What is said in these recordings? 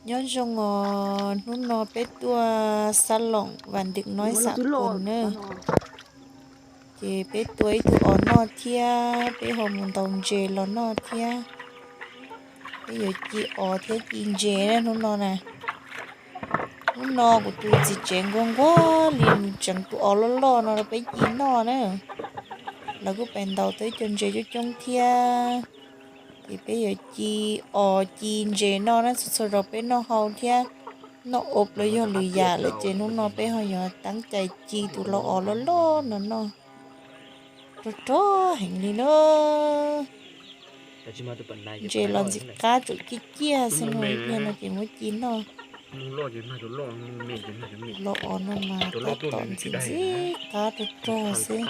Nyob zoo os, hnub no peb tuaj xab loom vas ntim noib xam koos na. Ces peb tua ib tug os noj thiab peb ho mus ntaus ntses los noj thiab. Peb yuav ci os thiab ci ntses na hnub no na. Hnub no kuv tus txiv tsev nquag nquag li mus tseev tus os loj loj no rau peb ci noj na. Lawv kuj pais ntaus tau ib co ntses coob coob thiab. Ces peb yuav ci os ci ntses noj na, txhua txhua zaus peb noj hau thiab noj ua plaws yog lwm yam lawm ces hnub no peb ho yuav teeb cai ci tus lau os loj loj no noj. Rog rog heev li na. Ntses los ntxim qab, tsuam ciaj ciaj xwb no, no ces muab ci noj. Lau os no mas tab tom ntxim ntxim qab rog rog xwb.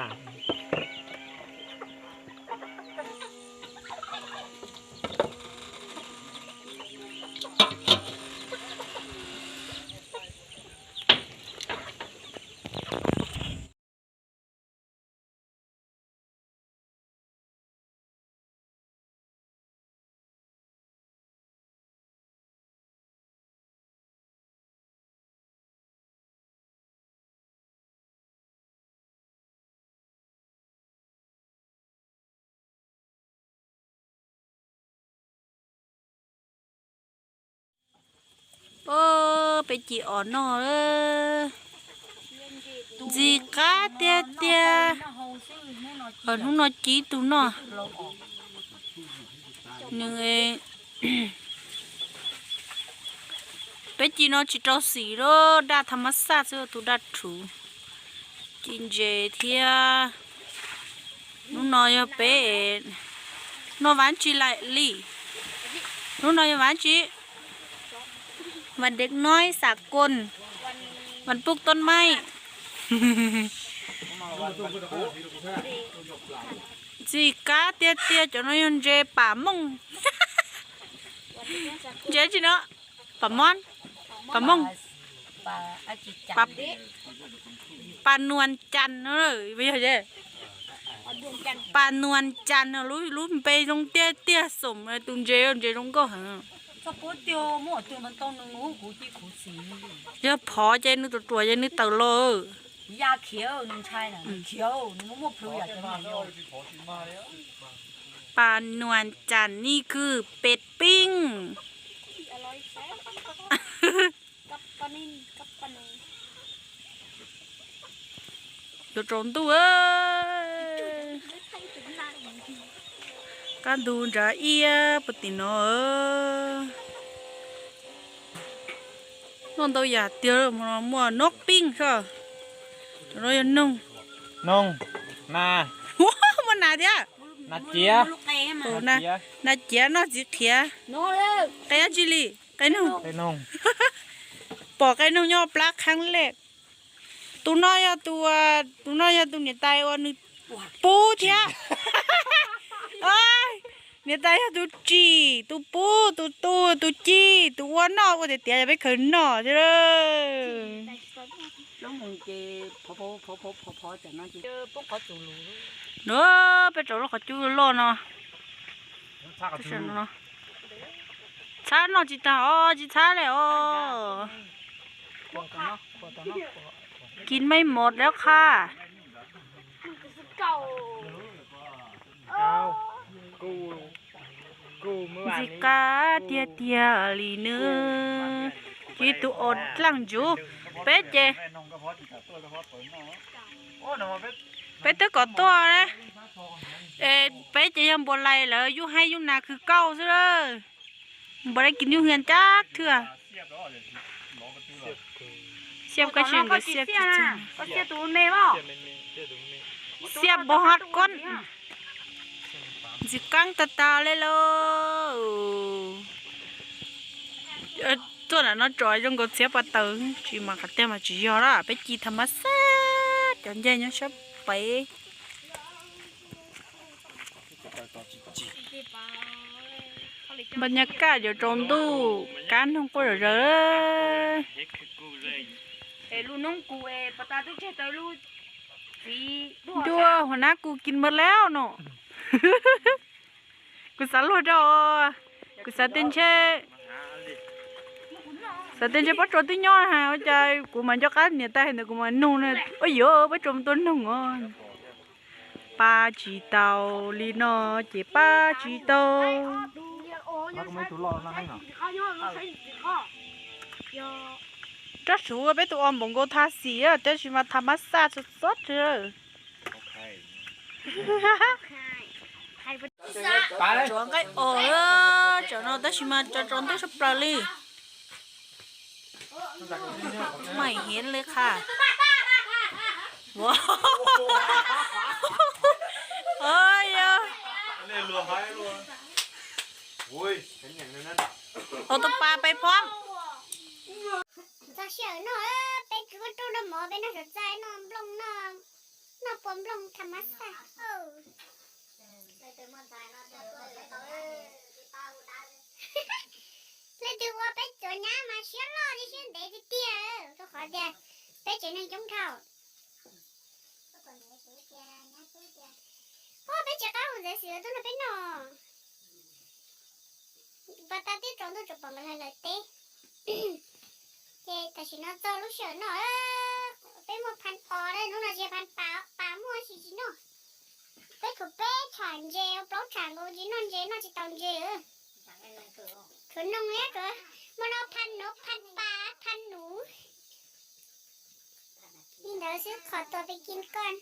Peb ci os noj, ntxim qab tiag tiag. Hnub no ci ib tug noj. Nws, peb ci no tsis rau xim lawm, daj tha mab xaj xwb, tus daj rhuv. Ci ntses thiab. Hnub no yog peb noj vas tsi li. Hnub no yog vas tsi? Vas dej noib xam koos, vas pub tob maib. Ntxim qab tiag tiag, cov no yog ntses pam mooj. Ntses tsi no? Pam mooj, pam mooj, pas nuas cas no, pas nuas cas no, lub npe zoo tiag tiag, xoom tus ntses, ntses zoo nkauj heev. Yog phov ces nws ruam ruam ces nws tawm los. Pas nuas cas ni khw pes pib. Yuav tsaus ntuj, qab ntug nrad iab puag tim no. Noj ntau yam tiag, muaj noob pib xwb. Cov no yog noog. Noog, nas. Muaj nas thiab. Nas ciav. Nas ciav noj txiv qhiav. Qe dab tsi li? Qe noog. Pom qe noog nyob plab qheeb li. Tus no yog tus, tus no yog tus niam tais uas nws pub thiab. Niam tais yog tus tsim, tus pub, tus tu, tus ci, tus ua noj ua tiav tiav yog peb khaws noj thiab. Peb rau lub qhov cub loj no. Txhab noj tsis tag os, tsis txhab li os. Kis maib mos lawm qha. Ntxim qab tiag tiag li nawb. Ci tus os dlaaj ntsug. Peb ces, peb twb kom tuaj, peb ces yog npuas lais lawv yub haib yub nas khwv kauj xwb lawm. Npuas lais kis nyuj hias ncaj thwj. Xiab kab tsi nkawd xiab, xiab npog hab koob. Ntxim qab tag tag li lauj. Tuaj nram no tsom zoo nkaus txiav pas taws, tsis mas qhov tiag mas tsis yog lawm, peb ci tha mab xab cov ncaig nyob sab pem. Npa nyas kaj yuav tsaus ntuj, kab noog quaj zom zaws. Lub noob kuv pas tas twb tseg tau lub Ntuj, hua nab kuv kis mov lawm no. Kuv xav luag rau, kuv xav tias ntshe, xav tias ntshe Pob Tsuas twb nyob na, ua cas kuv mas nco qab niam tais hais ntawd kuv mas nug na. Ua yuav Pob Tsuas mus tua noog os. Pab tsis tau li no ces pab tsis tau. Rab suv peb tus o npaum nkaus thaj xim tab sis mas tha mab xaj txog txog. Tsuav nqaij os, tsam no tab sis mas tso tso ntuj sab plaws li. Maim hiav li qha. Yog, ua tus pas peb phob. Txog sij hawm no, peb tsis muaj rooj noj mov, peb noj suav txaij noj nplooj no, noj pua nplooj tha mab xaj. Leej twg ua peb tsuav nyab mas siab loj thiab siab ntev tiag tiag, rau qhov tias peb tsev neeg coob dhau. Ua peb tsis qab hau ntxeev xwm tuaj nrog peb noj. Pas tas twb tsaus ntuj tsaus pom nkawd lawv teb. Ces tam sim no txog lub sij hawm no, peb muaj phan pos, hnub no tsis yog phan pas, pas muaj tsis tsis noj. Peb khuv peb tsham ntses, plaub tsham nkaus tsis noj ntses, noj tsis tau ntses. Khuv noog thiab khuv, muaj no phan nuv phan pas phan nuv. Li ntawd xwb, qhov tuaj peb kib koj.